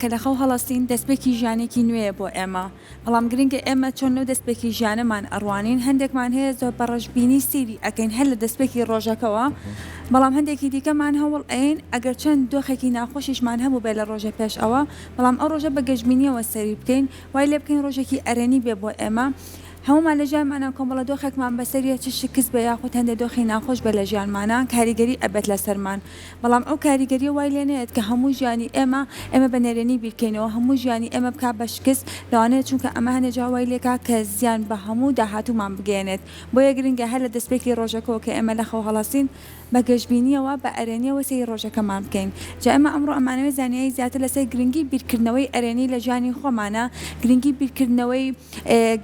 کە لە خەو هەڵەستین دەستپێکی ژیانێکی نوێیە بۆ ئێمە، بەڵام گرنگە ئێمە چۆن لەو دەستپێکی ژیانەمان ئەڕوانین، هەندێکمان هەیە زۆر بە ڕەشبینی سەیری ئەکەین هەر لە دەستپێکی ڕۆژەکەوە، بەڵام هەندێکی دیکەمان هەوڵ ئەیەین ئەگەر چەند دۆخێکی ناخۆشیشمان هەبووبێ لە ڕۆژە پێش ئەوە، بەڵام ئەو ڕۆژە بە گەشبینیەوە سەیری بکەین، وای لێ بکەین ڕۆژێکی ئەرێنی بێ بۆ ئێمە. هەموومان لە ژیانمانا کۆمەڵە دۆخێکمان بەسەر یە چ شکست بێ یاخود هەندێ دۆخی ناخۆش بێ لە ژیانمانا کاریگەری ئەبێت لەسەرمان، بەڵام ئەو کاریگەریە وای لێ نەیەت کە هەموو ژیانی ئێمە ئێمە بە نەرێنی بیرکەینەوە هەموو ژیانی ئێمە بکا بە شکست لەوانەیە چونکە ئەمە هەنێ جار وای لێکا کە زیان بە هەموو داهاتوومان بگەیەنێت بۆیە گرنگە هەر لە دەستپێکی ڕۆژەکەوە کە ئێمە لە خەو هەڵەسین بە گەشبینیەوە بە ئەرێنیەوە سەیری ڕۆژەکەمان بکەین جا ئێمە ئەمڕۆ ئەمانەوێت زانیاری زیاتر لەسەر گرنگی بیرکردنەوەی ئەرێنی لە ژیانی خۆمانە گرنگی بیرکردنەوەی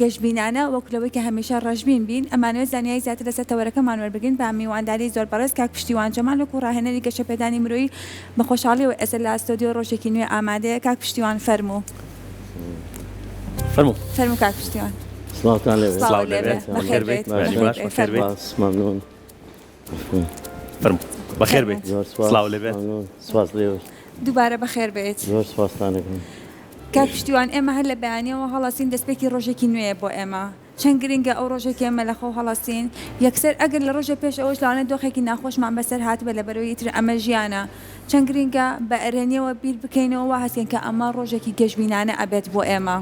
گەشبینانە وەک لەوەی کە هەمیشە ڕەشبین بین، ئەمانەوێت زانیاری زیاتر لەسەر تەوەرەکەمان وەربگرین بە میوانداری زۆر بەڕێز کاک پشتیوان جەمال وەکو ڕاهێنەری گەشەپێدانی مرۆیی بە خۆشحاڵیەوە ئێستا لە ستۆدیۆ ڕۆژێکی نوێ ئامادەیە کاک پشتیوان فەرموو. فەرموو. فەرموو کاک پشتیوان. سڵاوتان لێ بێت. سڵاو لێ بێت. بەخێر بێیت. باش بەخێر بێیت. سپاس مەمنون. فەرموو بەخێر بێیت. زۆر سپاس. سڵاو لێ بێت. مەمنون. سپاس لێوەش. دووبارە بەخێر بێیت. زۆر سپاستان دەکەم. کاک پشتیوان ئێمە هەر لە بەیانیەوە هەڵەسین دەستپێکی ڕۆژێکی نوێیە بۆ ئێمە چەند گرنگە ئەو ڕۆژەی کە ئێمە لە خەو هەڵەسین یەکسەر ئەگەر لە ڕۆژێ پێش ئەوەش لەوانەیە دۆخێکی ناخۆشمان بەسەر هاتبێ لەبەرئەوەی ئیتر ئەمە ژیانە چەند گرنگە بە ئەرێنیەوە بیر بکەینەوە وا هەست کەین کە ئەمە ڕۆژێکی گەشبینانە ئەبێت بۆ ئێمە.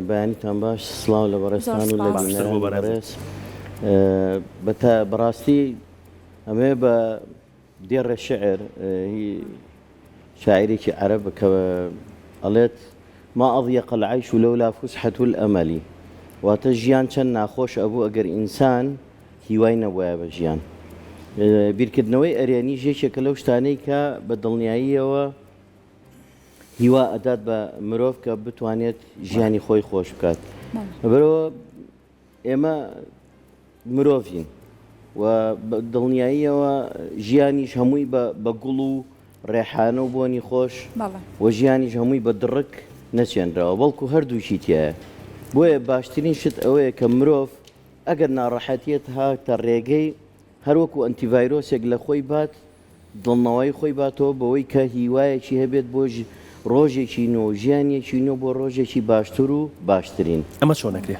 بەیانیتان باش سڵاو لە زۆر بەڕێزتان و لە سپاس. باشتر بۆ بینەرانی بەڕێزت. بەڕێز بە بەڕاستی ئەمەوێ بە دێڕێ شیعر هی شاعیرێکی عەرەب کە ئەڵێت، ما اضیق العیش لولا فسحة الامل، واتە ژیان چەند ناخۆش ئەبوو ئەگەر ئینسان هیوای نەبوایە بە ژیان. بیرکردنەوەی ئەرێنیش یەکێکە لەو شتانەی کە بە دڵنیاییەوە هیوا ئەدات بە مرۆڤ کە بتوانێت ژیانی خۆی خۆش بکات. لەبەرئەوە ئێمە مرۆڤین و بە دڵنیاییەوە ژیانیش هەمووی بە گوڵ و ڕێحانە و بۆنی خۆش و ژیانیش هەمووی بە دڕک نەچێنراوە، بەڵکو هەردووکی تیایە. بۆیە باشترین شت ئەوەیە کە مرۆڤ ئەگەر ناڕەحەتییەت هاتە ڕێگەی هەر وەکو ئەنتیڤایرۆسێک لە خۆی بات، دڵنەوایی خۆی باتەوە بەوەی کە هیوایەکی هەبێت بۆ ڕۆژێکی نوێ و ژیانێکی نوێ بۆ ڕۆژێکی باشتر و باشترین. ئەمە چۆن ئەکرێ؟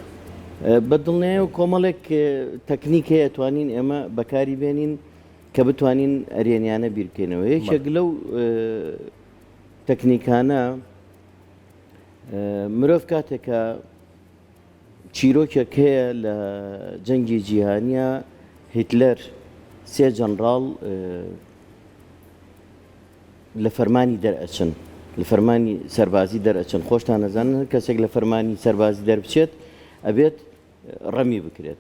بە دڵنیایەوە کۆمەڵێک تەکنیک هەیە توانین ئێمە بەکاری بێنین کە بتوانین ئەرێنیانە بیر بکەینەوە. یەکێک لەو تەکنیکانە مرۆڤ کاتێک کە چیرۆکێک هەیە لە جەنگی جیهانیە هیتلەر سێ جەنڕاڵ لە فەرمانی دەرئەچن لە فەرمانی سەربازی دەرئەچن خۆشتان نەزانن هەر کەسێک لە فەرمانی سەربازی دەربچێت ئەبێت ڕەمی بکرێت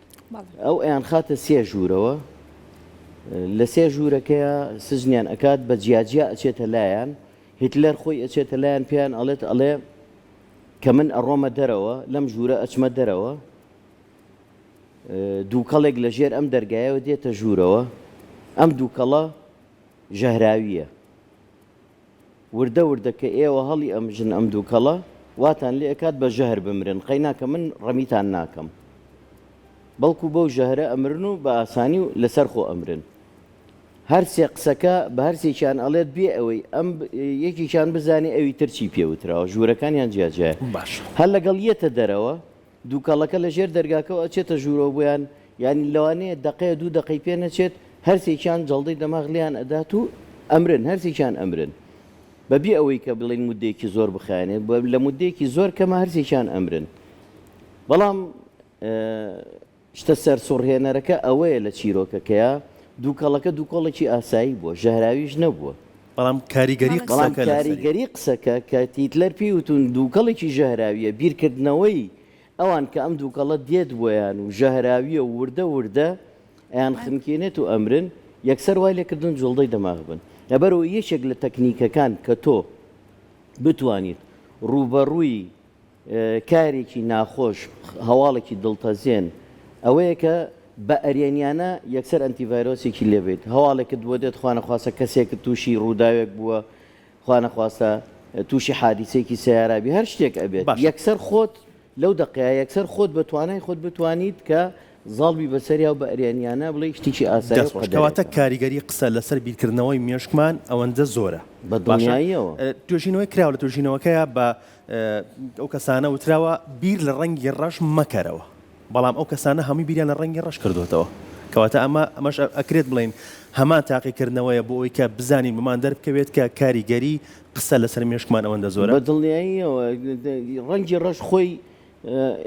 ئەو ئەیان خاتە سێ ژوورەوە لە سێ ژوورەکەیە سجنیان ئەکات بە جیاجیا ئەچێتە لایەن هیتلەر خۆی ئەچێتە لایەن پێیان ئەڵێت ئەڵێ کە من ئەڕۆمە دەرەوە، لەم ژوورە ئەچمە دەرەوە، دووکەڵێک لە ژێر ئەم دەرگایەوە دێتە ژوورەوە، ئەم دووکەڵە ژەهراوییە. وردە وردە کە ئێوە هەڵی ئەمژن ئەم دووکەڵە، واتان لێ ئەکات بە ژەهر بمرن، قەیناکە من ڕەمیتان ناکەم. بەڵکو بەو ژەهرە ئەمرن و بە ئاسانی و لەسەر خۆ ئەمرن. هەرسێ قسەکە بە هەرسێکیان ئەڵێت بێ ئەوەی ئەم یەکێکیان بزانێ ئەوی تر چی پێ وتراوە ژوورەکانیان جیا جیایە باش. هەر لەگەڵ یەتە دەرەوە دووکەڵەکە لە ژێر دەرگاکەوە ئەچێتە ژوورەوە بۆیان یانی لەوانەیە دەقەیە دوو دەقەی پێ نەچێت هەرسێکیان جەڵدەی دەماغ لێیان ئەدات و ئەمرن هەرسێکیان ئەمرن بە بێ ئەوەی کە بڵێین مودەیەکی زۆر بخایەنێت لە مودەیەکی زۆر کەمە هەرسێکیان ئەمرن بەڵام شتە سەرسوڕهێنەرەکە ئەوەیە لە چیرۆکەکەیا دووکەڵەکە دووکەڵێکی ئاسایی بووە، ژەهراویش نەبووە. بەڵام کاریگەری بەڵام قسەکە لەسەری. کاریگەری قسەکە کە هیتلەر پێی وتوون دووکەڵێکی ژەهراوییە، بیرکردنەوەی ئەوان کە ئەم دووکەڵە دێت بۆیان و ژەهراوییە و وردە وردە ئەیانخنکێنێت و ئەمرن، یەکسەر وای لێکردن جوڵدەی دەماغ بن. لەبەرئەوەی یەکێک لە تەکنیکەکان کە تۆ بتوانیت ڕووبەڕووی کارێکی ناخۆش، هەواڵێکی دڵتەزێن ئەوەیە کە بە ئەرێنیانە یەکسەر ئەنتیڤایرۆسێکی لێ بێت، هەواڵێکت بۆ دێت خوانەخواستە کەسێکت تووشی ڕووداوێک بووە، خوانەخواستە تووشی حادیسەیەکی سەیارە بی، هەر شتێک ئەبێت باشە. یەکسەر خۆت لەو دەقەیە یەکسەر خۆت بە توانای خۆت بتوانیت کە زاڵ بی بەسەریا و بە ئەرێنیانە بڵێی شتێکی ئاسایی دەست و خۆش کەواتە قەدەرێکە. کاریگەری قسە لەسەر بیرکردنەوەی مێشکمان ئەوەندە زۆرە بە باشە دڵنیاییەوە. توێژینەوەی کراوە لە توێژینەوەکەیا بە ئەو کەسانە وتراوە بیر لە ڕەنگی ڕەش مەکەرەوە بەڵام ئەو کەسانە هەمووی بیریان لە ڕەنگی ڕەش کردۆتەوە کەواتە ئەمە ئەمەش ئەکرێت بڵێین هەمان تاقیکردنەوەیە بۆ ئەوەی کە بزانین بۆمان دەربکەوێت کە کاریگەری قسە لەسەر مێشکمان ئەوەندە زۆرە. بە دڵنیاییەوە ڕەنگی ڕەش خۆی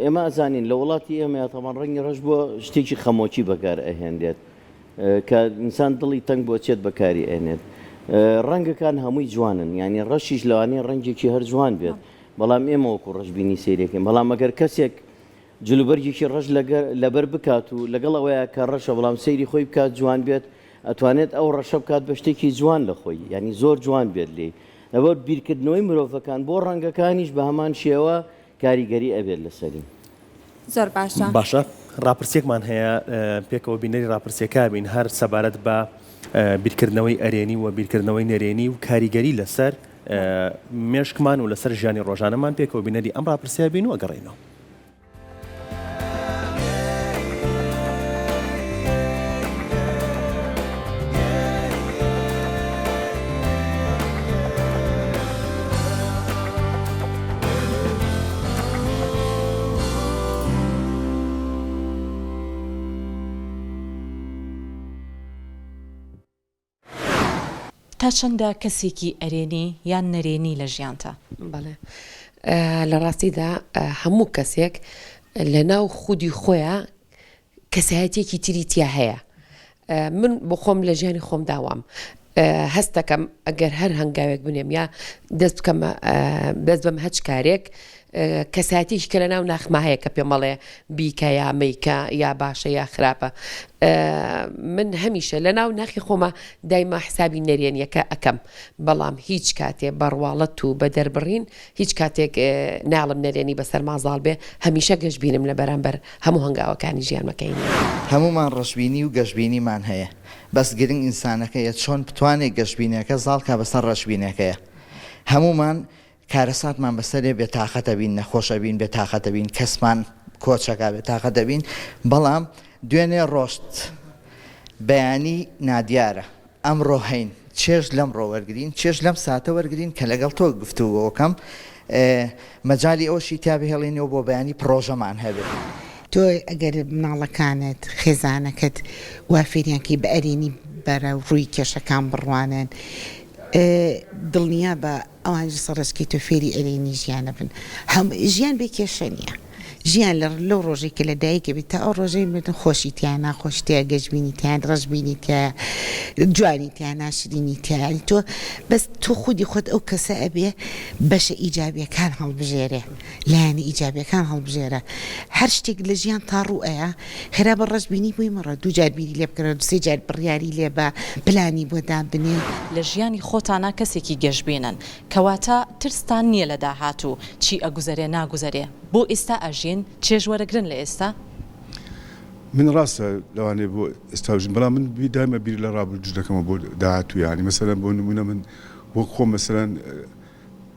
ئێمە ئەزانین لە وڵاتی ئێمەیا تەبعەن ڕەنگی ڕەش بۆ شتێکی خەمۆکی بەکار ئەهێنرێت کە ئینسان دڵی تەنگ بۆ چێت بەکاری ئەهێنێت ڕەنگەکان هەمووی جوانن یعنی ڕەشیش لەوانەیە ڕەنگێکی هەر جوان بێت بەڵام ئێمە وەکو ڕەشبینی سەیرەکەین بەڵام ئەگەر کەسێک جلوبەرگێکی ڕەش لەبەر بکات و لەگەڵ ئەوەیە کە ڕەشە بەڵام سەیری خۆی بکات جوان بێت ئەتوانێت ئەو ڕەشە بکات بە شتێکی جوان لە خۆی یعنی زۆر جوان بێت لێی لەبەر بیرکردنەوەی مرۆڤەکان بۆ ڕەنگەکانیش بە هەمان شێوە کاریگەری ئەبێت لەسەری. زۆر باشە. باشە ڕاپرسیەکمان هەیە پێکەوە بینەری ڕاپرسیەکە بین هەر سەبارەت بە بیرکردنەوەی ئەرێنی و بیرکردنەوەی نەرێنی و کاریگەری لەسەر مێشکمان و لەسەر ژیانی ڕۆژانەمان پێکەوە بینەری ئەم ڕاپرسیە بین و ئەگەڕێینەوە. تا چەندە کەسێکی ئەرێنی یان نەرێنی لە ژیانتا؟ بەڵێ لە ڕاستیدا هەموو کەسێک لە ناو خودی خۆیا کەسایەتیەکی تری تیا هەیە من بۆ خۆم لە ژیانی خۆمدا وام هەستەکەم ئەگەر هەر هەنگاوێک بنێم یا دەست بکەمە دەست بەم هەچ کارێک کەسایەتیەکی کە لە ناو ناخما هەیە کە پێمەڵێ بیکە یا مەیکە یا باشە یا خراپە من هەمیشە لە ناو ناخی خۆمە دایمە حسابی نەرێنیەکە ئەکەم بەڵام هیچ کاتێ بە ڕواڵەت و بە دەربڕین هیچ کاتێک ناڵم نەرێنی بەسەرما زاڵ بێ هەمیشە گەشبینم لە بەرامبەر هەموو هەنگاوەکانی ژیانمەکەین. هەموومان ڕەشبینی و گەشبینیمان هەیە بەس گرنگ ئینسانەکەیە چۆن بتوانێ گەشبینەکە زاڵ کا بەسەر ڕەشبینەکەیە هەموومان کارەساتمان بەسەرێ بێ تاقەت ئەبین نەخۆش ئەبین بێ تاقەت ئەبین کەسمان کۆچ ئەکا بێ تاقەت ئەبین بەڵام دوێنێ ڕۆشت بەیانی نادیارە ئەمڕۆ هەین چێژ لەمڕۆ وەرگرین چێژ لەم ساتە وەرگرین کە لەگەڵ تۆ گفتوگۆکەم مەجالی ئەوەشی تیا بهێڵینەوە بۆ بەیانی پڕۆژەمان هەبێ. تۆ ئەگەر مناڵەکانت، خێزانەکەت وا فێریان کەی بە ئەرێنی بەرەو ڕووی کێشەکان بڕوانن، دڵنیابە ئەوانیش لەسەر ڕێچکەی تۆ فێری ئەرێنی ژیان ئەبن. ژیان بێ کێشە نییە. ژیان لە لەو ڕۆژەی کە لە دایک ئەبیت تا ئەو ڕۆژەی مردن خۆشی تیایە، ناخۆشی تیایە، گەشبینی تیایە، ڕەشبینی تیایە، جوانی تیایە، ناشرینی تیایە. یانی تۆ بەس تۆ خودی خۆت ئەو کەسە ئەبێ بەشە ئیجابیەکان هەڵبژێرێ. لایەنە ئیجابیەکان هەڵبژێرە هەر شتێک لە ژیان تا ڕوو ئەیا خێرا بە ڕەشبینی بۆی مەڕۆ دووجار بیری لێ بکەرەوە دوو سێ جار بڕیاری لێ بە پلانی بۆ دابنێ. لە ژیانی خۆتانا کەسێکی گەشبینن کەواتە ترستان نیە لە داهاتوو چی ئەگوزەرێ ناگوزەرێ بۆ ئیستا ئەژین چێژ وەرەگرن لە ئێستا؟ من ڕاستە لەوانەیە بۆ ئێستا بژیم بەڵام من دایمە بیر لە ڕابردوو دەکەمەوە بۆ داهاتوو یانی مەسەلەن بۆ نموونە من وەک خۆم مەسەلەن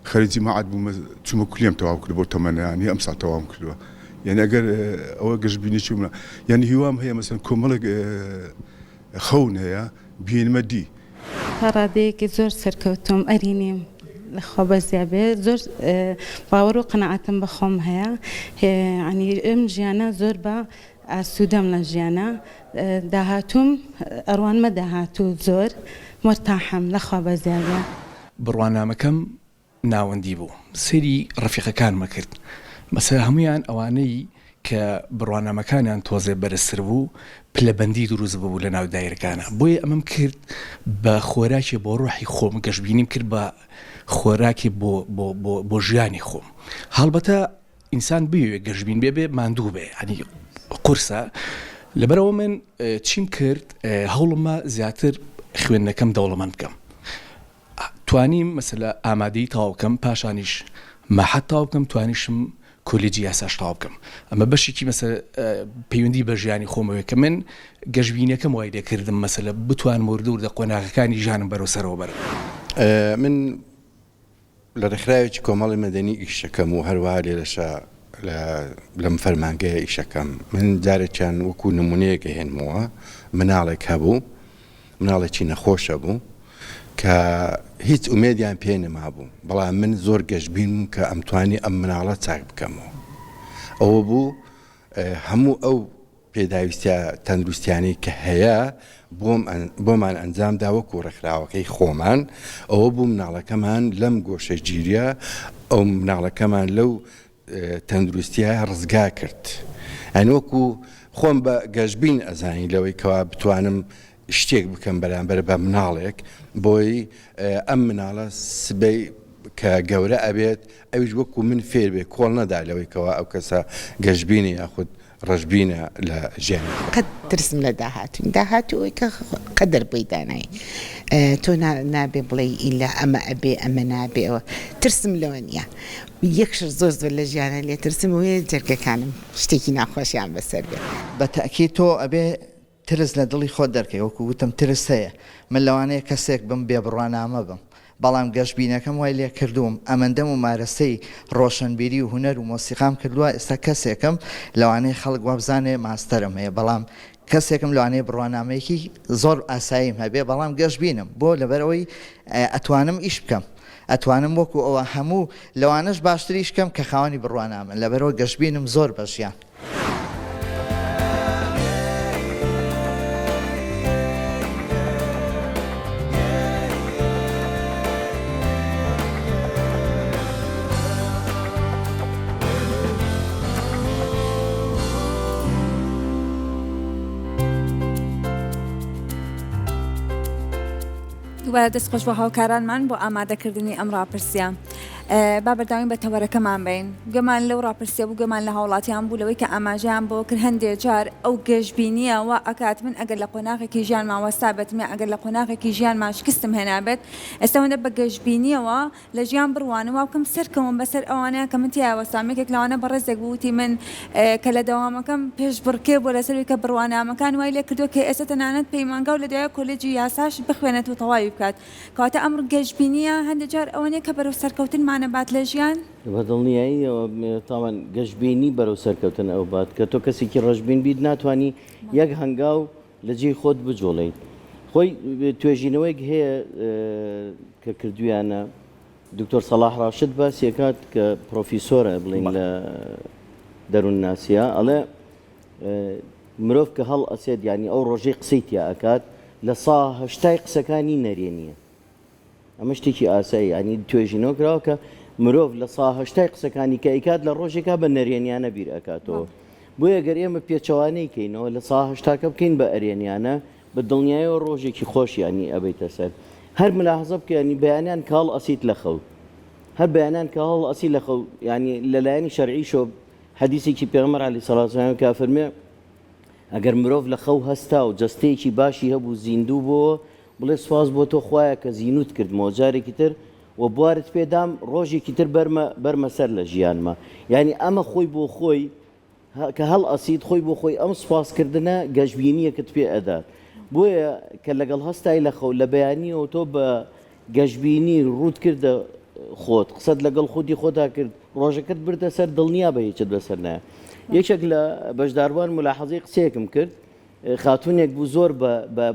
خەریکی مەعەد بوومە چوومە کولیەم تەواو کرد بۆ تەمەنە یانی ئەمساڵ تەواوم کردووە یانی ئەگەر ئەوە گەشبینیی منە یانی هیوام هەیە مەسەلەن کۆمەڵێک خەون هەیە بهێنمە دی. تا ڕادەیەکی زۆر سەرکەوتووم ئەرینیم لەخوا بەزیا بێ زۆر باوەڕ و قەناعەتم بە خۆم هەیە یانی ئەم ژیانە زۆر بە ئاسوودەم لە ژیانە داهاتووم ئەڕوانمە داهاتوو زۆر مۆرتاحم لەخوا بەزیا بێ. بڕوانامەکەم ناوەندی بوو سەیری ڕەفیقەکانم ئەکرد مەسەلەن هەموویان ئەوانەی کە بڕوانامەکانیان تۆزێ بەرزتر بوو پلەبەندی دروست ببوو لە ناو دایرەکانا بۆیە ئەمەم کرد بە خۆراکێ بۆ ڕۆحی خۆم گەشبینیم کرد بە خۆراکێ بۆ بۆ بۆ بۆ ژیانی خۆم هەڵبەتە ئینسان بیەوێ گەشبین بێ بێ ماندوو بێ یانی قورسە لەبەرئەوە من چیم کرد هەوڵمە زیاتر خوێندنەکەم دەوڵەمەند بکەم توانیم مەسەلە ئامادەیی تەواو بکەم پاشانیش مەحەد تەواو بکەم توانیشم کۆلێجی یاساش تەواو بکەم ئەمە بەشێکی مەسە پەیوەندی بە ژیانی خۆمەوەی کە من گەشبینەکەم وای لێکردم مەسەلە بتوانم وردە وردە قۆناغەکانی ژیانم بەرەو سەرەوە بەرم. من لە ڕێکخراوێکی کۆمەڵی مەدەنی ئیش ئەکەم و هەروەها لێرەشا. لەم فەرمانگەیە ئیشەکەم من جارێکیان وەکو نمونەیەک ئەهێنمەوە مناڵێک هەبوو مناڵێکی نەخۆشە بوو کە هیچ ئومێدیان پێ نەمابوو بەڵام من زۆر گەشبین بووم کە ئەمتوانی ئەم مناڵە چاک بکەمەوە ئەوە بوو هەموو ئەو پێداویستیە تەندروستیانەی کە هەیە بۆم بۆمان ئەنجام دا وەکو ڕێکخراوەکەی خۆمان ئەوە بوو مناڵەکەمان لەم گۆشەگیریە ئەو مناڵەکەمان لەو تەندروستیە ڕزگار کرد یانی وەکو خۆم بە گەشبین ئەزانی لەوەی کەوا بتوانم شتێک بکەم بەرامبەر بە مناڵێک بۆی ئەم مناڵە سبەی کە گەورە ئەبێت ئەویش وەکو من فێر بێ کۆڵ نەدا لەوەی کەوا ئەو کەسە گەشبینە یاخود ڕەشبینە لە ژیانی خۆی. قەت ترسم لە داهاتوو نیە داهاتوو ئەوەی کە قەدەر بۆی دانای تۆ نابێ بڵێی ئیلا ئەمە ئەبێ ئەمە نابێ ئەوە ترسم لەوە نیە یەک شت زۆر زۆر لە ژیانا لێ ترسم ئەوەیە جەرگەکانم شتێکی ناخۆشیان بەسەر بێ. بە تەئکید تۆ ئەبێ ترس لە دڵی خۆت دەرکەی وەکو وتم ترس هەیە من لەوانەیە کەسێک بم بێ بڕوانامە بم بەڵام گەشبینەکەم وای لێکردووم ئەمەندە مومارەسەی ڕۆشنبیری و هونەر و مۆسیقام کردووە ئێستا کەسێکم لەوانەیە خەڵک وابزانێ ماستەرم هەیە بەڵام کەسێکم لەوانەیە بڕوانامەیەکی زۆر ئاساییم هەبێ بەڵام گەشبینم بۆ لەبەرئەوەی ئەتوانم ئیش بکەم ئەتوانم وەکو ئەوە هەموو لەوانەش باشتر ئیش کەم کە خاوەنی بڕوانامەن لەبەرئەوە گەشبینم زۆر بە ژیان. دووبارە دەست خۆش بۆ هاوکارانمان بۆ ئامادەکردنی ئەم ڕاپرسیە. با بەردەوامی بە تەوەرەکەمان بین. گوێمان لەو ڕاپرسیە بوو، گوێمان لە هاوڵاتیان بوو لەوەی کە ئاماژەیان بەوە کرد هەندێ جار ئەو گەشبینییە وا ئەکات من ئەگەر لە قۆناغێکی ژیانما وەستابێتم یا ئەگەر لە قۆناغێکی ژیانما شکستم هێنابێت ئێستا ئەوەندە بە گەشبینییەوە لە ژیان بڕوانم وا بکەم سەرکەوم بەسەر ئەوانەیان کە من تیایا وەستام یەکێک لەوانە بەڕێزێک بوو وتی من کە لە دەوامەکەم پێشبڕکێ بووە لەسەر ئەوەی کە بڕوانامەکان وای لێکردووە کە ئێستا تەنانەت پەیمانگا و لە دوایە کۆلێجی یاساش بخوێنێت و تەواوی بکات کەواتە ئەم گەشبینییە هەندێک جار ئەوە نییە کە بەرەو سەرکەوتنمان ئەبات لە ژیان؟ بە دڵنیاییەوە تاوان گەشبینی بەرەو سەرکەوتن ئەوبات، کە تۆ کەسێکی ڕەشبین بیت ناتوانی یەک هەنگاو لە جێی خۆت بجوڵێیت. خۆی توێژینەوەیەک هەیە کە کردویانە دکتۆر سەڵاح ڕاشد باسی ئەکات کە پرۆفیسۆرە بڵین لە دەروونناسیە ئەڵێ مرۆڤ کە هەڵ ئەسێت یانی ئەو ڕۆژەی قسەی تیا ئەکات لە سا هەشتای قسەکانی نەرێنیە ئەمە شتێکی ئاسایی ینی توێژینەوە کراوە کە مرۆڤ لە سا هەشتای قسەکانی کە ئەیکات لە ڕۆژێکا بە نەرێنیانە بیر ئەکاتەوە بۆیە گەر ئێمە پێچەوانەی کەینەوە لە سا هەشتاکە بکەین بە ئەرێنیانە بە دڵنیایەوە ڕۆژێکی خۆش ینی ئەبیتە سەر هەر ملاحظە بکە ینی بەیانیان کاڵ ئەسیت لە خەو هەر بەیانیان کاڵ ئەسی لە خەو ینی لەلایەنی شەرعیشەوە حەدیسێکی پێغەمبەر علیە سڵات وسلام کە فەرمێ ئەگەر مرۆڤ لە خەو هەستا و جەستەیەکی باشی هەبوو زیندوو بۆوە بڵێ سوپاس بۆ تۆ خوایە کە زینوت کردمەوە جارێکی تر و بوارت پێدام ڕۆژێکی تر بەرمە بەرمە سەر لە ژیانمە یعنی ئەمە خۆی بۆ خۆی کە هەڵئەسیت خۆی بۆ خۆی ئەم سوپاسکردنە گەشبینیەکت پێ ئەدات بۆیە کە لەگەڵ هەستای لە خەو لە بەیانیەوە تۆ بە گەشبینی ڕووت کردە خۆت قسەت لەگەڵ خودی خۆتا کرد ڕۆژەکەت بردە سەر دڵنیا بە هیچت بەسەر نایە یەکێک لە بەشداربووان ملاحەزەی قسەیەکم کرد خاتونێک بوو زۆر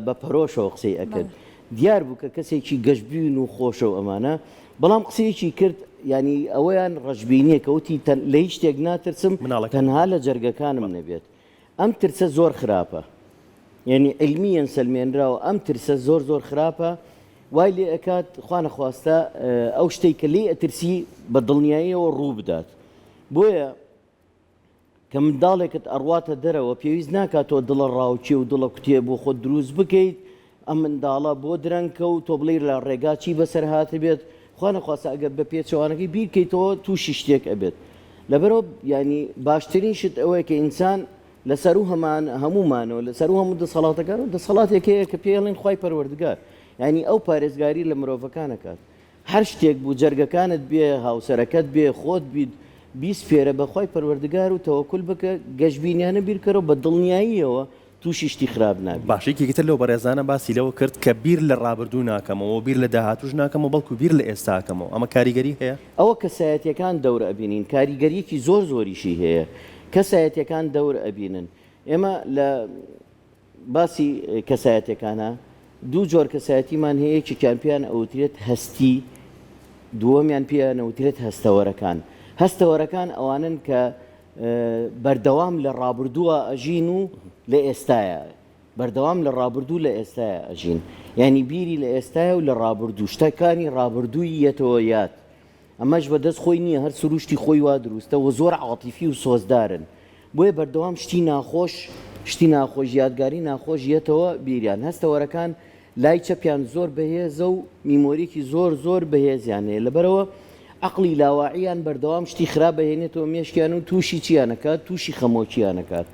بە پەرۆشەوە قسەی ئەکرد دیار بوو کە کەسێکی گەشبین و خۆشە و ئەمانە بەڵام قسەیەکی کرد ینی ئەوەیان ڕەشبینیە کە وتی لە هیچ شتێک ناترسم تەنها لە جەرگەکانم نەبێت ئەم ترسە زۆر خراپە یعنی علمیەن سەلمێنراوە ئەم ترسە زۆر زۆر خراپە وای لێ ئەکات خوانەخواستە ئەو شتێک کە لێی ئەترسی بە دڵنیاییەوە ڕوو بدات بۆیە کە منداڵێکت ئەڕواتە دەرەوە پێویست ناکات تۆ دڵە ڕاوکێ و دڵە کوتێ بۆ خۆت دروست بکەیت ئەم منداڵە بۆ درەنگ کەوت تۆ بڵێی لە ڕێگا چی بەسەر هاتبێت خوا نەخواستە ئەگەر بە پێچەوانەکەی بیر کەیتەوە تووشی شتێک ئەبێت لەبەرەوە یانی باشترین شت ئەوەیە کە ئینسان لە سەرو هەمان هەموومانەوە لە سەرو هەموو دەسەڵاتەکان و دەسەڵاتێک هەیە کە پێی ئەڵێن خوای پەروەردگار یانی ئەو پارێزگاری لە مرۆڤەکان ئەکات هەر شتێک بوو جەرگەکانت بێ هاوسەرەکەت بێ خۆت بیت بیسپێرە بە خوای پەروەردگار و تەوەکول بکە گەشبینیانە بیرکەرەوە بە دڵنیاییەوە. تووشی شتی خراپ نابی. باشە یەکێکی تر لەو بەڕێزانە باسی لەوە کرد کە بیر لە ڕابردوو ناکەمەوە و بیر لە داهاتووش ناکەمەوە بەڵکو بیر لە ئێستا ئەکەمەوە ئەمە کاریگەری هەیە؟ ئەوە کەسایەتیەکان دەور ئەبینین کاریگەریەکی زۆر زۆریشی هەیە کەسایەتیەکان دەور ئەبینن ئێمە لە باسی کەسایەتیەکانە دوو جۆر کەسایەتیمان هەیە یەکێکیان پێیان ئەوترێت هەستی دووەمیان پێیان ئەوترێت هەستەوەرەکان هەستەوەرەکان ئەوانن کە بەردەوام لە ڕابردووە ئەژین و لە ئێستایا بەردەوام لە ڕابردوو لە ئێستایا ئەژین یعنی بیری لە ئێستایا و لە ڕابردوو شتەکانی ڕابردووی یەتەوە یاد ئەمەش بە دەست خۆی نییە هەر سروشتی خۆی وا دروستە و زۆر عاتیفی و سۆزدارن بۆیە بەردەوام شتی ناخۆش شتی ناخۆش یادگاری ناخۆش یەتەوە بیریان هەستەوەرەکان لای چەپیان زۆر بەهێزە و میمۆریەکی زۆر زۆر بەهێزیان هەیە لەبەرئەوە عەقڵی لاواعیان بەردەوام شتی خراپ ئەهێنێتەوە مێشکیان و تووشی چیان ئەکات تووشی خەمۆکیان ئەکات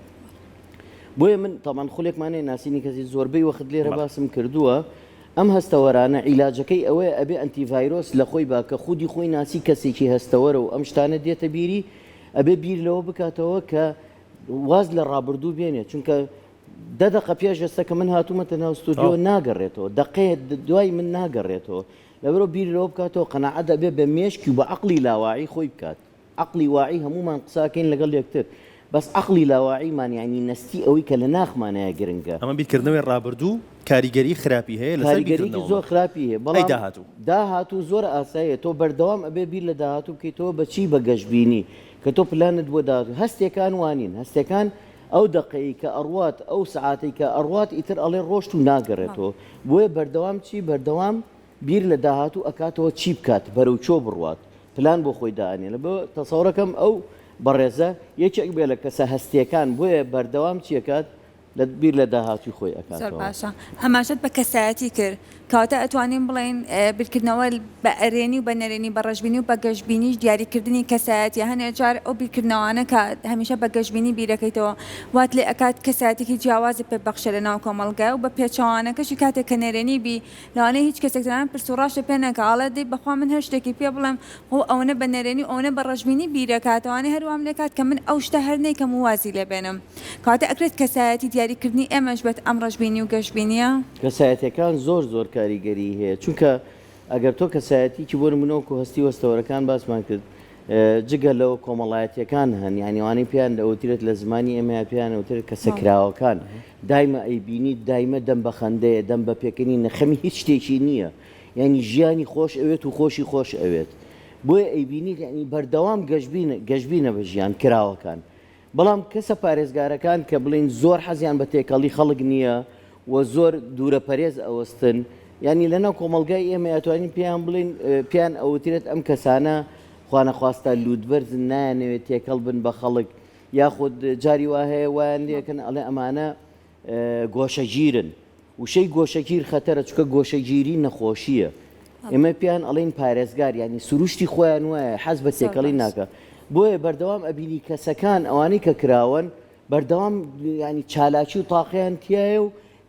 بۆیە من تەمان خولێکمان هەیە ناسینی کەسی زۆربەی وەخت لێرە باسم کردووە ئەم هەستەوەرانە عیلاجەکەی ئەوەیە ئەبێ ئەنتی ڤایرۆس لە خۆی با کە خودی خۆی ناسی کەسێکی هەستەوەرە و ئەم شتانە دێتە بیری ئەبێ بیر لەوە بکاتەوە کە واز لە ڕابردوو بێنێت چونکە دە دەقە پێش ئێستا کە من هاتوومەتە ناو ستۆدیۆ ناگەڕێتەوە دەقەیە دوای من ناگەڕێتەوە لەبەرئەوە بیر لەوە بکاتەوە قەناعەت ئەبێ بە مێشکی و بە عەقڵی لاواعی خۆی بکات عەقڵی واعی هەموومان قساکەین لەگەڵ یەکتر بەس عەقڵی لاواعیمان یانی نەستی ئەوەی کە لە ناخمانایە گرنگە. ئەمە بیرکردنەوەی ڕابردوو کاریگەری خراپی هەیە لەسەر کاریگەریی زۆر بیرکردنەوەمان خراپی هەیە ئەی بەڵام داهاتوو؟ داهاتوو زۆر ئاساییە تۆ بەردەوام ئەبێ بیر لە داهاتوو بکەیتەوە بە چی بە گەشبینی کە تۆ پلانت بۆ داهاتوو هەستێکان وانین هەستێکان ئەو دەقەی کە ئەڕوات ئەو سەعاتەی کە ئەڕوات ئیتر ئەڵێ ڕۆشت و ناگەڕێتەوە بۆیە بەردەوام چی بەردەوام بیر لە داهاتوو ئەکاتەوە چی بکات بەرەو کوێ بڕوات پلان بۆ خۆی دائەنێ لە بۆ تەسەورەکەم ئەو بەڕێزە یەکێک بێ لە کەسە هەستیەکان بۆیە بەردەوام چیەکات لە بیر لە داهاتووی خۆی زۆر ئەکاتەوە. باشە ئاماژەت بە کەسایەتی کرد کەواتە ئەتوانین بڵێین بیرکردنەوە بە ئەرێنی و بە نەرێنی بە ڕەشبینی و بە گەشبینیش دیاریکردنی کەسایەتیە هەنێ جار ئەو بیرکردنەوانە کە هەمیشە بە گەشبینی بیرەکەیتەوە وات لێ ئەکات کەسایەتێکی جیاوازت پێ ببەخشێ لە ناو کۆمەڵگای و بە پێچەوانەکەشی کاتێک کە نەرێنی بی لەوانەیە هیچ کەسێک تەنانەت پرس و ڕاشت پێ نەکا ئەڵێ دەی بەخوا من هەر شتێکی پێ بڵێم خۆ ئەوەنە بە نەرێنی و ئەوەنە بە ڕەشبینی بیرەکاتەوانێ هەر وام لێکات کە من ئەو شتە هەر نەیکەم و وازی لێ بێنم کەواتە ئەکرێت کەسایەتی دیاریکردنی ئێمەش بێت ئەم ڕەشبینی و گەشبینیە؟ کەسایەتیەکان زۆر زۆر کاریگەری هەیە چونکە ئەگەر تۆ کەسایەتیکی بۆ نمونە وەکو هەستی وەستەوەرەکان باسمان کرد جگە لەوە کۆمەڵایەتیەکان هەن یانی ئەوانەی پێیان دەوترێت لە زمانی ئێمەیا پێیان ئەوترێت کەسە کراوەکان دایمە ئەیبینیت دایمە دەم بە خەندەیە دەم بە پێکەنینە خەمی هیچ شتێکی نییە یانی ژیانی خۆش ئەوێت و خۆشی خۆش ئەوێت بۆیە ئەیبینیت یانی بەردەوام گەشبینە گەشبینە بە ژیان کراوەکان بەڵام کەسە پارێزگارەکان کە بڵێین زۆر حەزیان بە تێکەڵی خەڵک نییە و زۆر دوورەپەرێز ئەوەستن، یانی لەناو کۆمەڵگای ئێمە ئەتوانین پێیان بڵێین پێیان ئەوترێت ئەم کەسانە خوانەخواستە لووتبەرزن نایانەوێت تێکەڵ بن بە خەڵک یاخود جاری وا هەیە وایان لێکەن ئەڵێ ئەمانە گۆشەگیرن. وشەی گۆشەگیر خەتەرە چونکە گۆشەگیری نەخۆشییە. ئێمە پێیان ئەڵێین پارێزگار یانی سروشتی خۆیان وایە حەز بە تێکەڵی ناکا. بۆیە بەردەوام ئەبینی کەسەکان ئەوانەی کە کراوەن بەردەوام یانی چالاکی و تاقەیان تیایە و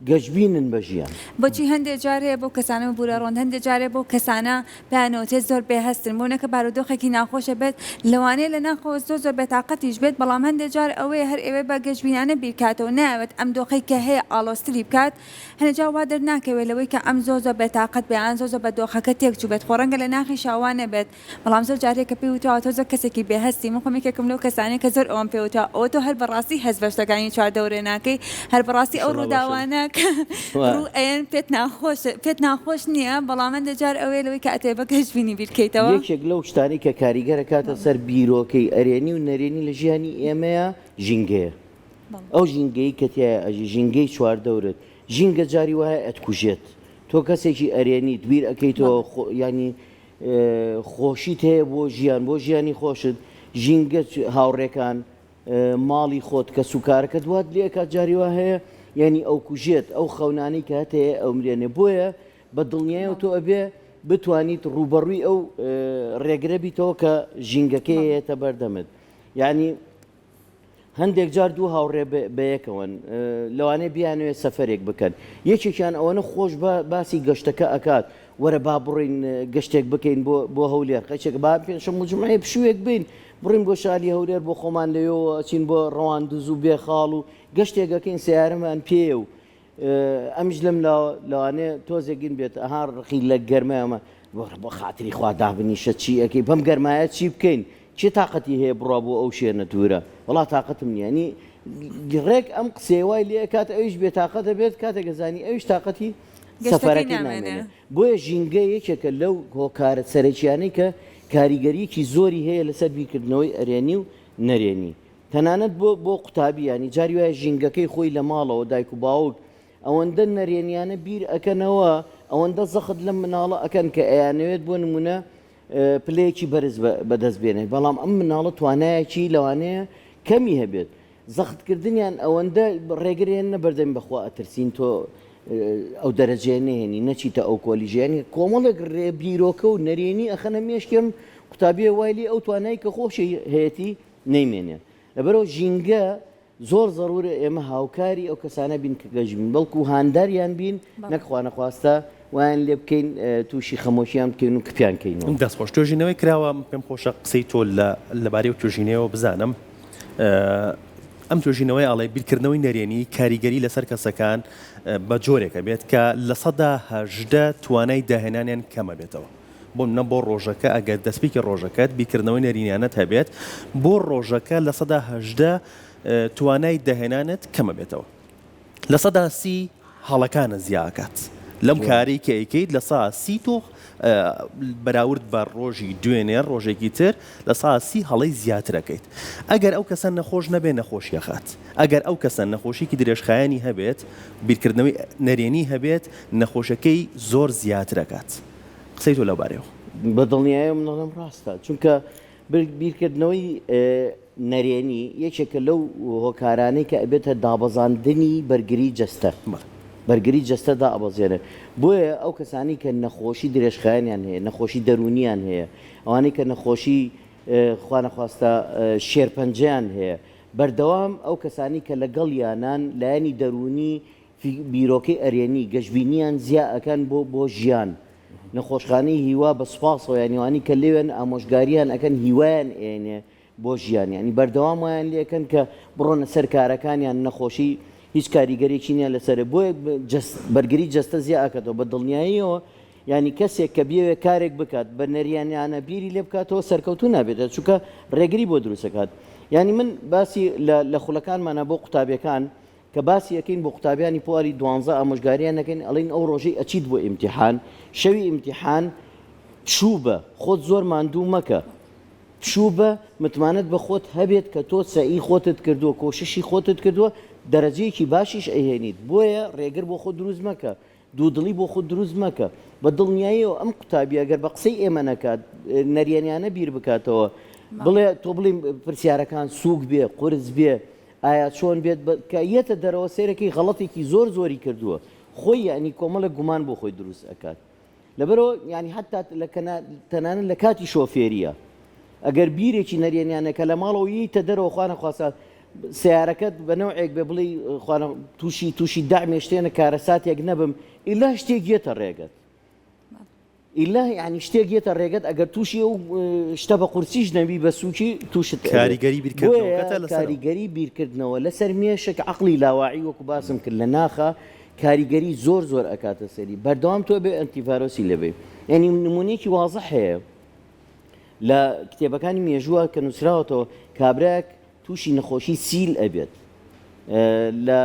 گەشبینن بە ژیان. بۆچی هەندێ جار هەیە بەو کەسانە ببورە ڕۆند هەندێ جار هەیە بەو کەسانە پێیانەوترێت زۆر بێ هەستن بۆ نەکە بارودۆخێکی ناخۆشە بێت لەوانەیە لە ناخەوە زۆر زۆر بێتاقەتیش بێت بەڵام هەندێ جار ئەوەیە هەر ئەوێ بە گەشبینانە بیرکاتەوە نایەوێت ئەم دۆخەی کە هەیە ئاڵۆزتری بکات هەندێ جار وا دەرناکەوێت لەوەی کە ئەم زۆر زۆر بێتاقەت بێ یان زۆر زۆر بە دۆخەکە تێکچووبێت خۆ ڕەنگە لە ناخیشا وا نەبێت بەڵام زۆر جار هەیە کە پێی وتراوە تۆ زۆر کەسێکی بێ هەستی، من خۆم یەکێکم لەو کەسانەی کە زۆر ئەوەم پێ وتراوە ئەوە تۆ هەر بەڕاستی هەست بە شتەکانی چواردەورێ ناکەی، هەر بەڕاستی ئەو ئیشەڵا باشن. ڕووداوانە کە ڕوو ئەیەن پێت ناخۆشە پێت ناخۆش نییە، بەڵام هەندێ جار ئەوەیە لەوەی کە ئەتەوێ بە گەشبینی بیر کەیتەوە. یەکێک لەو شتانەی کە کاریگەر ئەکاتە سەر بیرۆکەی ئەرێنی و نەرێنی لە ژیانی ئێمەیا ژینگەیە. ئەو ژینگەی کە تیایا ئەژی، ژینگەی چواردەورت، ژینگە جاری وایە ئەتکوژێت. تۆ کەسێکی ئەرێنیت، بیر ئەکەیتەوە خۆ یانی خۆشیت هەیە بۆ ژیان بۆ ژیانی خۆشت ژینگە هاوڕێکان ماڵی خۆت کە سوکارەکەت وات لێکات جاری وا هەیە یعنی ئەو کوژێت ئەو خەونانەی کە هەتەیە ئەومرێنێ بۆیە بە دڵنیایەوە تۆ ئەبێ بتوانیت ڕووبەڕووی ئەو ڕێگرە بیتەوە کە ژینگەکەی هەیەتە بەردەمت یعنی هەندێک جار دوو هاوڕێ بەیەکەوەن لەوانەیە بیانەوێت سەفەرێک بکەن یەکێکیان ئەوەنە خۆش باسی گەشتەکە ئەکات وەرە با بڕۆین گەشتێک بکەین بۆ بۆ هەولێر قەیچێک با پێنجشەم و جومعەیە پشوویەک بین بڕین بۆ شاری هەولێر بۆ خۆمان لەوێوە ئەچین بۆ ڕەواندز و بێخاڵ و گەشتێک ئەکەین سەیارەمان پێیە و ئەمیش لەم لاوە لەوانەیە تۆزێک گین بێت ئەها ڕقی لە گەرمای ئەمە وەرە بۆ خاتری خوا دابنیشە چی ئەکەی بەم گەرمایە چی بکەین کێ تاقەتی هەیە بڕوا بۆ ئەو شوێنە دوورە وەڵا تاقەتم نییە ینی ڕێک ئەم قسەیە وای لێ ئەکات ئەویش بێتاقەتە بێت کاتێک ئەزانی ئەویش تاقەتی گەشتەکەی سەفەرەکەی نامێنێ. نامێنێ بۆیە ژینگە یەکێکە لەو هۆکارە سەرەکیانەی کە کاریگەریەکی زۆری هەیە لەسەر بیرکردنەوەی ئەرێنی و نەرێنی تەنانەت بۆ بۆ قوتابی یانی جاری وایە ژینگەکەی خۆی لە ماڵەوە دایک و باوک ئەوەندە نەرێنیانە بیر ئەکەنەوە ئەوەندە زەخت لەم مناڵە ئەکەن کە ئەیانەوێت بۆ نمونە پلەیەکی بەرز بەدەست بێنێت بەڵام ئەم مناڵە توانایەکی لەوانەیە کەمی هەبێت زەختکردنیان ئەوەندە ڕێگر هێننە بەردەمی بەخوا ئەترسین تۆ ئەو دەرەجەیە نەهێنی نەچیتە ئەو کۆلیژە یانی کۆمەڵێک ڕێ بیرۆکە و نەرێنی ئەخەنە مێشکی ئەم قوتابیە وای لێ ئەو توانای کە خۆشی هەیەتی نەیمێنێ لەبەرئەوە ژینگە زۆر زەرورە ئێمە هاوکاری ئەو کەسانە بین کە گەش بین بەڵکو هانداریان بین نەک خوانەخواستە وایان لێ بکەین تووشی خەمۆکیان بکەین و کپیان کەینەوە. دەست خۆش توێژینەوەی کراوە پێم خۆشە قسەی تۆ لە لەبارەی ئەو توێژینەوە بزانم ئەم توێژینەوەی ئەڵێ بیرکردنەوەی نەرێنی کاریگەری لەسەر کەسەکان بە جۆرێکە بێت کە 18% توانای داهێنانیان کەمە بێتەوە. بۆ نمونە بۆ ڕۆژەکە ئەگەر دەستپێکی ڕۆژەکەت بیرکردنەوەی نەرێنیانەت هەبێت بۆ ڕۆژەکە 18% توانای داهێنانت کەمە بێتەوە. 30% هەڵەکانت زیا ئەکات لەم کارەی کە ئەیکەیت 30% تۆ بەراورد بە ڕۆژی دوێنێ ڕۆژێکی تر 30% هەڵەی زیاتر ئەکەیت. ئەگەر ئەو کەسە نەخۆش نەبێ نەخۆشی ئەخات. ئەگەر ئەو کەسە نەخۆشیکی درێژخایەنی هەبێت بیرکردنەوەی نەرێنی هەبێت نەخۆشەکەی زۆر زیاتر ئەکات. قسەی تۆ لەو بارەیەوە. بە دڵنیایەوە من ئەڵێم ڕاستە چونکە بیرکردنەوەی نەرێنی یەکێکە لەو هۆکارانەی کە ئەبێتە دابەزاندنی بەرگری جەستە بەرگری جەستە دائەبەزێنێت بۆیە ئەو کەسانی کە نەخۆشی درێژخایەنیان هەیە نەخۆشی دەروونیان هەیە ئەوانەی کە نەخۆشی خوانەخواستە شێرپەنجەیان هەیە بەردەوام ئەو کەسانی کە لەگەڵیانان لایەنی دەروونی بیرۆکەی ئەرێنی، گەشبینیان زیا ئەکەن بۆ بۆ ژیان. نەخۆشخانەی هیوا بە سوپاسەوە یانی ئەوانەی کە لەوێن ئامۆژگاریان ئەکەن هیوایان ئێنێ بۆ ژیان یانی بەردەوام وایان لێ ئەکەن کە بڕۆنە سەر کارەکانیان نەخۆشی هیچ کاریگەرێکی نیە لەسەرێ بۆیە جەست بەرگری جەستە زیا ئەکاتەوە بە دڵنیاییەوە یانی کەسێک کە بیەوێ کارێک بکات بە نەریانیانە بیری لێ بکاتەوە سەرکەوتوو نابێت چونکە ڕێگری بۆ دروست ئەکات یانی من باسی لە لە خولەکانمانە بۆ قوتابیەکان کە باسی ئەکەین بۆ قوتابیانی پۆلی دوانزە ئامۆژگاریان ئەکەین ئەڵێین ئەو ڕۆژەی ئەچیت بۆ ئیمتیحان شەوی ئیمتیحان پشوو بە خۆت زۆر ماندوو مەکە پشوو بە متمانەت بە خۆت هەبێت کە تۆ سەعی خۆتت کردووە کۆششی خۆتت کردووە دەرەجەیەکی باشیش ئەیهێنیت بۆیە ڕێگر بۆ خۆت دروست مەکە دوودڵی بۆ خۆت دروست مەکە. بە دڵنیاییەوە ئەم قوتابیە گەر بە قسەی ئێمە نەکات، نەرێنیانە بیر بکاتەوە، بڵێ تۆ بڵێی پرسیارەکان سووک بێ، قورس بێ، ئایا چۆن بێت، کە یەتە دەرەوە سەیرەکەی غەڵەتێکی زۆر زۆری کردووە، خۆی یەعنی کۆمەڵێک گومان بۆ خۆی دروست ئەکات. لەبەرئەوە یانی حەتا لە کەنا تەنانەت لە کاتی شۆفێریە ئەگەر بیرێکی نەرێنیانە کە لە ماڵەوە ییتە دەرەوە خوا نەخواستە سەیارەکەت بە نەوعێک بێ بڵێی خوا تووشی تووشی دەعمێ شتێنە کارەساتێک نەبم ئیلا شتێک یەتە ڕێگەت ئیلا یعنی شتێک یەتە ڕێگەت ئەگەر تووشی ئەو شتە بە قورسیش نەبی بە سووکی تووشت کاریگەری بیرکردنەوەکەتە لەسەر کاریگەری بیرکردنەوە لەسەر مێشک عەقڵی لاواعی وەکو باسم کرد لە ناخە کاریگەری زۆر زۆر ئەکاتە سەری بەردەوام تۆ بێ ئەنتیڤایرۆسی لێبێ یعنی نمونەیەکی وازح هەیە لە کتێبەکانی مێژووە کە نووسراوەتەوە کابراەک تووشی نەخۆشی سیل ئەبێت لە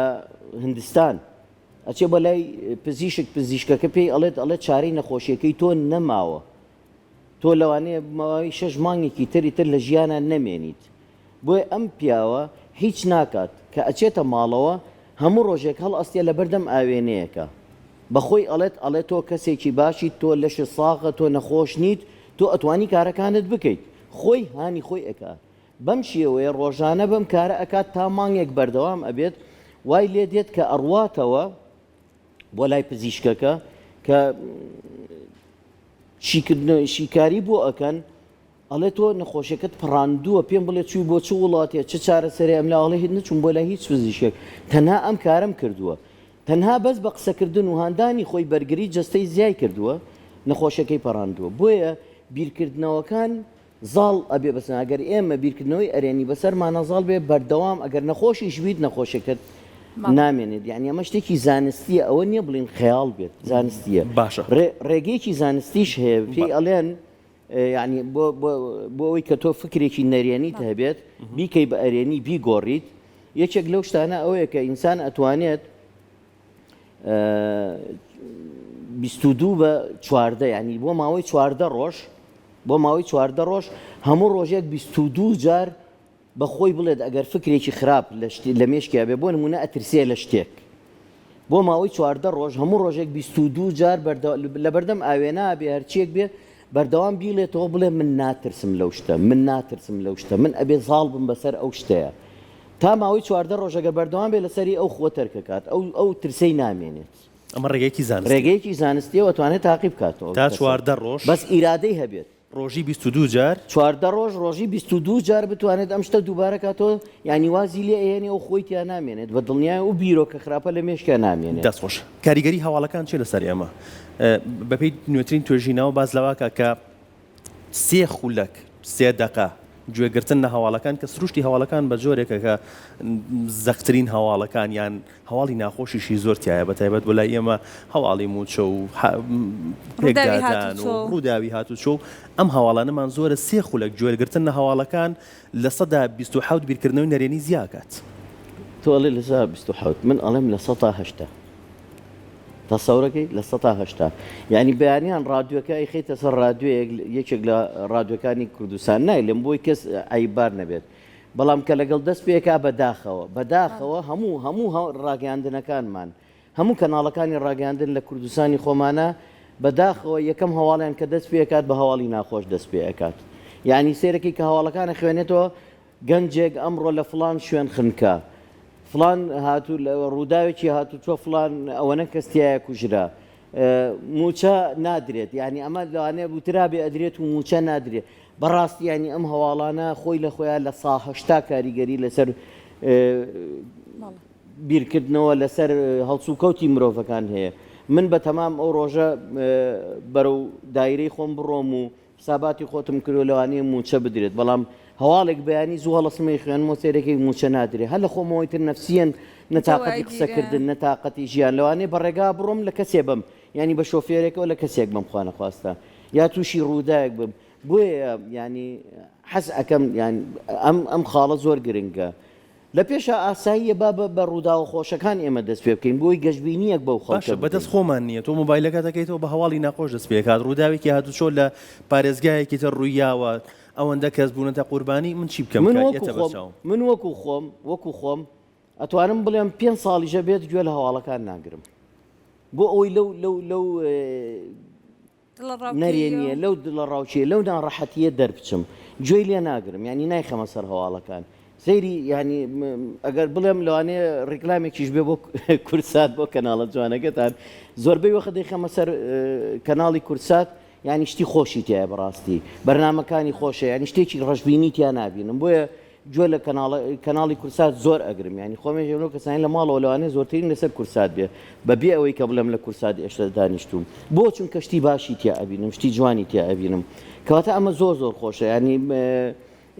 هندستان ئەچێ بە لای پزیشک پزیشکەکە پێی ئەڵێت ئەڵێ چارەی نەخۆشیەکەی تۆ نەماوە تۆ لەوانەیە ماوەی شەش مانگێکی تری تر لە ژیانا نەمێنیت بۆیە ئەم پیاوە هیچ ناکات کە ئەچێتە ماڵەوە هەموو ڕۆژێک هەڵئەستێ لەبەردەم ئاوێنەیەکە بە خۆی ئەڵێت ئەڵێ تۆ کەسێکی باشیت تۆ لەشت ساغە تۆ نەخۆش نیت تۆ ئەتوانی کارەکانت بکەیت خۆی هانی خۆی ئەکا بەم شێوەیە ڕۆژانە بەم کارە ئەکات تا مانگێک بەردەوام ئەبێت وای لێ دێت کە ئەڕواتەوە بۆ لای پزیشکەکە کە شیکاری بۆ ئەکەن ئەڵێ تۆ نەخۆشیەکەت پەڕاندووە پێم بڵێ چووی بۆ چ وڵاتێ چ چارەسەرێ ئەم لا ئەڵێ هیچ نەچووم بۆ لای هیچ پزیشکێک تەنها ئەم کارەم کردووە تەنها بەس بە قسەکردن و هاندانی خۆی بەرگری جەستەی زیای کردووە. نەخۆشیەکەی پەڕاندووە بۆیە بیرکردنەوەکان زاڵ ئەبێ بەسەر ئەگەر ئێمە بیرکردنەوەی ئەرێنی بەسەرمانا زاڵ بێ بەردەوام ئەگەر نەخۆشیش بیت نەخۆشیەکەت نامێنێت یعنی ئەمە شتێکی زانستیە ئەوە نییە بڵین خەیاڵ بێت زانستیە باشە ڕێگەیەکی زانستیش هەیە پێی ئەڵێن یعنی بۆ بۆ ئەوەی کە تۆ فکرێکی نەرێنیت هەبێت بیکەی بە ئەرێنی بیگۆڕیت یەکێک لەو شتانە ئەوەیە کە ئینسان ئەتوانێت 22 بە 14 ینی بۆ ماوەی 14 ڕۆژ بۆ ماوەی 14 ڕۆژ هەموو ڕۆژێک 22 جار بە خۆی بڵێت ئەگەر فکرێکی خراپ لە مێشکیا بێ بۆ نمونە ئەترسێ لە شتێک بۆ ماوەی 14 ڕۆژ هەموو ڕۆژێک 22 جار لە بەردەم ئاوێنا بێ هەرچیەک بێ بەردەوام بیڵێتەوە بڵێ من ناترسم لەو شتە من ناترسم لەو شتە من ئەبێ زاڵ بم بەسەر ئەو شتەیە تا ماوەی 14 ڕۆژ ئەگەر بەردەوام بێ لەسەری ئەو خۆ تەرکەکات ئەو ئەو ترسەی نامێنێت. ئەمە ڕێگەیەکی زانستیە. ڕێگەیەکی زانستیە و ئەتوانێت تاقی بکاتەوە تا 14 ڕۆژ. بەس ئیرادەی هەبێت. ڕۆژی 22 جار. 14 ڕۆژ ڕۆژی 22 جار بتوانێت ئەم شتە دووبارە کاتەوە یانی وازی لێ ئەهێنێ و خۆی تیا نامێنێت بە دڵنیای ئەو بیرۆکە خراپە لە مێشکیا نامێنێت. دەست خۆش. کاریگەری هەواڵەکان چیە لەسەر ئێمە؟ بەپێی نوێترین توێژینەوە باس لەوەکا کە سێ خولەک، سێ دەقە، گوێگرتن لە هەواڵەکان کە سروشتی هەواڵەکان بە جۆرێکە کە زەقترین هەواڵەکان یان هەواڵی ناخۆشیشی زۆر تایە بە تایبەت بۆ لای ئێمە هەواڵی مووچە و پێکدادان و ڕووداوی هاتوچۆ و ئەم هەواڵانەمان زۆرە سێ خولەک گوێگرتن لە هەواڵەکان 27% بیرکردنەوەی نەرێنی زیاکات. تۆ ئەڵێ 27% من ئەڵێم 80% تەسەورەکەی 80% یعنی بەیانیان ڕادیۆکە ئەیخەیتە سەر ڕادیۆیەک یەکێک لە ڕادیۆکانی کوردستان نایلێم بۆی کەس عەیببار نەبێت بەڵام کە لەگەڵ دەست پێکا بەداخەوە بەداخەوە هەموو هەموو ڕاگەیاندنەکانمان هەموو کەناڵەکانی ڕاگەیاندن لە کوردستانی خۆمانە بەداخەوە یەکەم هەواڵیان کە دەست پێکات بە هەواڵی ناخۆش دەست پێ ئەکات یعنی سێرەکەی کە هەواڵەکانە خوێنێتەوە گەنجێک ئەمڕۆ لە فڵان شوێن خنکا، فڵان هاتوو ڕووداوێکی هاتوچۆ فڵان ئەوەنە کەس تیایا کوژرا، مووچە نادرێت، یانی ئەمە لەوانەیە وترابێ ئەدرێت و مووچە نادرێت. بەڕاستی یانی ئەم هەواڵانە خۆی لە خۆیا لە سا 80 کاریگەری لەسەر بیرکردنەوە لەسەر هەڵسوکەوتی مرۆڤەکان هەیە. من بە تەمام ئەو ڕۆژە بەرەو دایرەی خۆم بڕۆم و حساباتی خۆتم کردوە لەوانەیە موچە بدرێت بەڵام هەواڵێک بەیانی زوو هەڵەسم ئەیخوێنمەوە سەیرەکەی موچە نادرێ هەر لە خۆمەوەی تر نەفسیەن نە تاقەتی قسەکردن نە تاقەتی ژیان لەوانەیە بە ڕێگا بڕۆم لە کەسێ بم یانی بە شۆفێرێکەوە لە کەسێک بم خوانەخواستە یا تووشی ڕووداوێک بم بۆیە یانی حەز ئەکەم یان ئەم ئەم خاڵە زۆر گرنگە لە پێشا ئاساییە با بە بە ڕووداوە خۆشەکان ئێمە دەست پێ بکەین بۆی گەشبینییەک بەو خەڵکە باشە بەدەست بدەین. خۆمان نییە تۆ مۆبایلەکەت ئەکەیتەوە بە هەواڵی ناخۆش دەست پێکات ڕووداوێکی هاتوچۆ لە پارێزگایەکی تر ڕوویاوە ئەوەندە کەس بوونەتە قوربانی من چی بکەم من کە وەکو یەتە خۆم بەرچاوم. من وەکو خۆم وەکو خۆم ئەتوانم بڵێم پێنج ساڵیشە بێت گوێ لە هەواڵەکان ناگرم بۆ ئەوەی لەو لەو لەو نەرێنییە، لەو دڵەڕاوکێ، لەو ناڕەحەتییە دەربچم. گوێی لێ ناگرم، یانی نایخەمە سەر هەواڵەکان. سەیری یانی ئەگەر بڵێم لەوانەیە ڕیکلامێکیش بێ بۆ کوردسات بۆ کەناڵە جوانەکەتان. زۆربەی وەخت دەیخەمە سەر کەناڵی کوردسات، یانی شتی خۆشی تیایە بەڕاستی. بەرنامەکانی خۆشە، یانی شتێکی ڕەشبینی تیا نابینم. بۆیە گوێ لە کەناڵە کەناڵی کورسات زۆر ئەگرم یانی خۆم یەکێکم لەو کەسانەی لە ماڵەوە لەوانەیە زۆرترین لەسەر کورسات بێ بە بێ ئەوەی کە بڵێم لە کورسات ئێشتا دانیشتووم بۆ چونکە شتی باشی تیا ئەبینم شتی جوانی تیا ئەبینم کەواتە ئەمە زۆر زۆر خۆشە یانی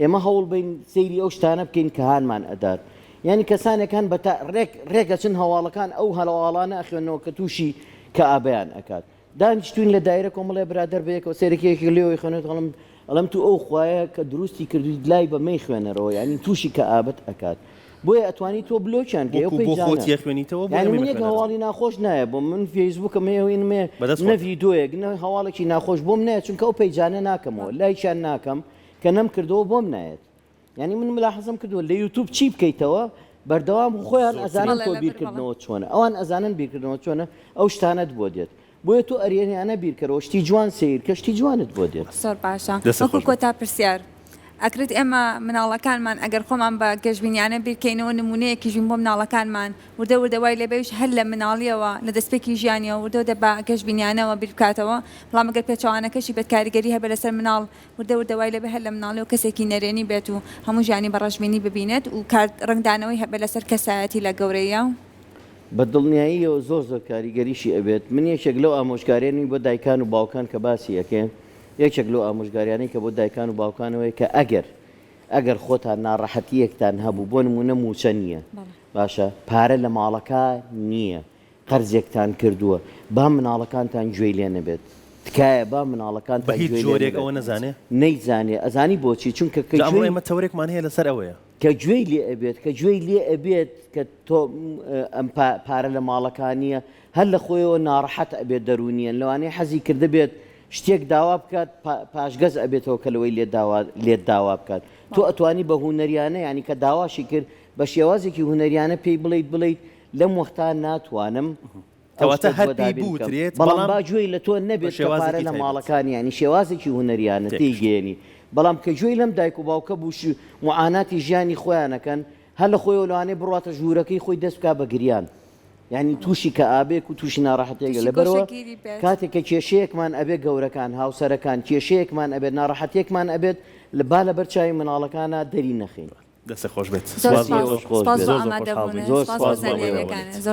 ئێمە هەوڵ بین سەیری ئەو شتانە بکەین کە هانمان ئەدات یانی کەسانێک هەن بە تا ڕێک ڕێک ئەچن هەواڵەکان ئەو هەواڵانە ئەخوێنەوە کە تووشی کەئابەیان ئەکات دانیشتوین لە دایرە کۆمەڵێ برادەر بەیەکەوە سەیرەکی یەکێک لێوەی خوێنێت ئەڵێم ئەڵێم تو ئەو خوایە کە دروستی کردویت لای بە مەیخوێنەرەوە یانی توشی کەئابەت ئەکات بۆیە ئەتوانی تۆ بلۆکیان کەی ئەو وەکو بۆ خۆت پەیجانە یەخوێنیتەوە بۆ یانی ئێمەی من یەک مەخوێنەرەوە. هەواڵی ناخۆش نایە بۆم من فەیسبوکم هەیە و ئینم هەیە بەدەست نە خۆت. ڤیدۆیەک نە هەواڵێکی ناخۆش بۆم نایە چونکە ئەو پەیجانە ناکەمەوە لایکیان ناکەم کە نەمکردەوە بۆم نایەت یانی من ملاحەزەم کردووە لە یوتوب چی بکەیتەوە بەردەوام خۆیان زۆرترین. ئەزانن بەڵێ تۆ لەبەر بەڵێ. بیرکردنەوە چۆنە ئەوان ئەزانن بیرکردنەوە چۆنە ئەو شتانەت بۆ دێت بۆیە تۆ ئەرێنیانە بیرکەرەوە شتی جوان سەیر کە شتی جوانت بۆ دێت. زۆر باشە دەستت وەکو خۆش بێت. کۆتا پرسیار ئەکرێت ئێمە مناڵەکانمان ئەگەر خۆمان بە گەشبینیانە بیرکەینەوە نمونەیەکیش بین بۆ مناڵەکانمان وردە وردە وای لێبێ ئەویش هەر لە مناڵیەوە لە دەستپێکی ژیانیەوە وردە وردە بە گەشبینیانەوە بیر بکاتەوە بەڵام ئەگەر پێچەوانەکەشی بێت کاریگەری هەبێت لەسەر مناڵ وردە وردە وای لێبێ هەر لە مناڵیەوە کەسێکی نەرێنی بێت و هەموو ژیانی بە ڕەشبینی ببینێت و کار ڕەنگدانەوەی هەبێت لەسەر کەسایەتی لە گەورەییا. بە دڵنیاییەوە زۆر زۆر کاریگەریشی ئەبێت من یەکێک لەو ئامۆژگاریانەی بۆ دایکان و باوکان کە باسی ئەکەین یەکێک لەو ئامۆژگاریانەی کە بۆ دایکان و باوکانەوەی کە ئەگەر ئەگەر خۆتان ناڕەحەتییەکتان هەبوو بۆ نموونە مووچە نییە باشە پارە لە ماڵەکە نییە قەرزێکتان کردووە با مناڵەکانتان گوێی لێ نەبێت تکایە با بە مناڵەکانتان هیچ گوێی لێ جۆرێک نەبێت ئەوە نەزانێ؟ نەیزانێ ئەزانی بۆچی چونکە کە جا ئەمڕۆ گوێی ئێمە تەوەرێکمان هەیە لەسەر ئەوەیە. کە گوێی لێ ئەبێت کە گوێی لێ ئەبێت کە تۆ ئەم پارە لە ماڵەکە نییە هەر لە خۆیەوە ناڕەحەت ئەبێت دەروونیەن لەوانەیە حەزی کردبێت شتێک داوا بکات پاشگەز ئەبێتەوە کە لەوەی لێت داوا لێت داوا بکات تۆ ئەتوانی بە هونەریانە یانی کە داواشی کرد بە شێوازێکی هونەریانە پێی بڵیت بڵیت لەم وەختا ناتوانم ئەو کەواتە شتەت هەر بۆ پێی دابین بکەم بوترێت بەڵام بەڵام با گوێی لە تۆ بە نەبێت کە پارە شێوازێکی لە تایبەت. ماڵەکانی یانی شێوازێکی هونەریانە تێی تێگەشتم. گەیەنی بەڵام کە گوێی لەم دایک و باوکە بوو موعاناتی ژیانی خۆیان ئەکەن هەر لە خۆیەوە لەوانەیە بڕواتە ژوورەکەی خۆی دەست بکا بە گریان یانی تووشی کەئابێک و تووشی ناڕەحەتیەک تووشی لەبەرئەوە گۆشەگیری بێت. کاتێک کە کێشەیەکمان ئەبێت گەورەکان هاوسەرەکان کێشەیەکمان ئەبێت ناڕەحەتیەکمان ئەبێت با لەبەر چاوی مناڵەکانا دەری نەخەین. دەستت خۆش بێت زۆر سپاس بۆ سپاس تۆ سپاس بۆ زۆر زۆر خۆشحاڵ ئامادەبوونت بووین زۆر سپاس بۆ سپاس بۆ ئێوە. زانیاریەکانت زۆر.